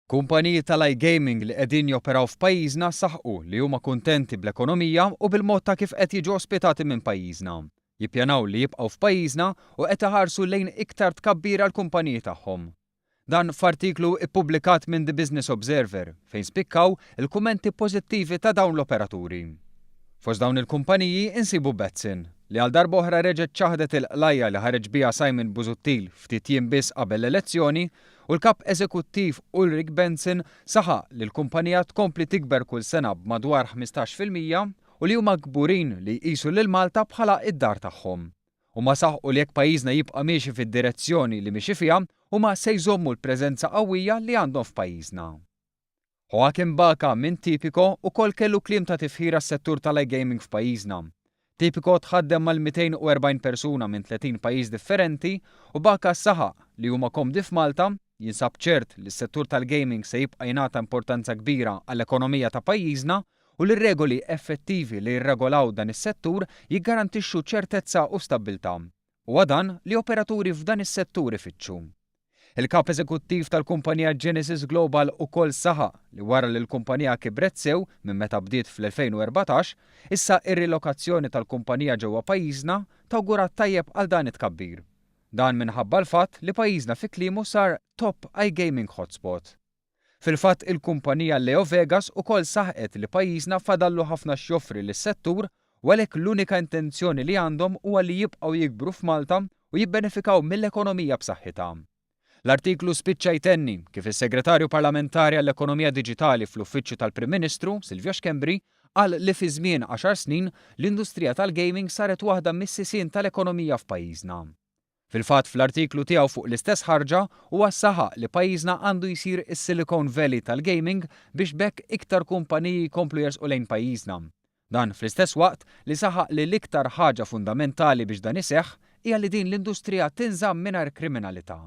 Kumpaniji tal-iGaming li qegħdin joperaw f'pajjiżna saħqu li huma kuntenti bl-ekonomija u bil-mod ta' kif qed jiġu ospitati minn pajjiżna. Jippjanaw li jibqgħu f'pajjiżna u qed iħarsu lejn iktar tkabbir għall-kumpaniji tagħhom. Dan f'artiklu ippubblikat minn The Business Observer fejn spikkaw il-kummenti pożittivi ta' dawn l-operaturi. Fost dawn il-kumpaniji insibu Betsson, li għal darb'oħra reġgħet ċaħdet il-qlajja li ħareġ biha Simon Busuttil ftit jiem biss qabel l-elezzjoni u l-Kap Eżekuttiv Ulrik Bengtsson saħaq li l-kumpanija tkompli tikber kull sena b'madwar 15% u li huma kburin li jqisu lil Malta bħala id-dar tagħhom. Huma saħqu li jekk pajjiżna jibqa' miexi fid-direzzjoni li miexi fiha, huma se jżommu l-preżenza qawwija li għandhom f'pajjiżna. Joachim Baka minn Tipico ukoll kellu kliem ta' tifħir għas-settur tal-iGaming f'pajjiżna. Tipico tħaddem mal-240 persuna minn 30 pajjiż differenti u Baka saħaq li huma komdi f'Malta, jinsab ċert li s-settur tal-gaming se jibqa' jingħata importanza kbira għall-ekonomija ta' pajjiżna u li regoli effettivi li jirregolaw dan is-settur jiggarantixxu ċertezza u stabbiltà. Huwa dan li operaturi f'dan is-settur ifittxu. Il-kap eżekuttiv tal-kumpanija Genesis Global ukoll saħaq li wara li l-kumpanija kibret sew minn meta bdiet fl-2014, issa ir-rilokazzjoni tal-kumpanija ġewwa pajjiżna tawgura tajjeb għal dan it-tkabbir. Dan minħabba l-fatt li pajjiżna fi kliemu sar top iGaming hotspot. Fil-fatt il-kumpanija Leo Vegas ukoll saħqet li pajjiżna fadallu ħafna x'joffri lis-settur u għalhekk l-unika intenzjoni li għandhom huwa li jibqgħu jikbru f'Malta u jibbenefikaw mill-ekonomija b'saħħitha. L-artiklu spiċċa jtenni kif is-Segretarju Parlamentari għall-Ekonomija Diġitali fl-Uffiċċju tal-Prim Ministru, Silvio Schembri, qal li fi żmien 10 snin l-industrija tal-gaming saret waħda mis-sisien tal-ekonomija f'pajjiżna. Fil-fatt, fl-artiklu tiegħu fuq l-istess ħarġa huwa saħaq li pajjiżna għandu jsir is-Silicon Valley tal-gaming biex b'hekk iktar kumpaniji jkomplu jersqu lejn pajjiżna. Dan fl-istess waqt li saħaq li l-iktar ħaġa fundamentali biex dan iseħħ hija li din l-industrija tinżamm mingħajr kriminalità.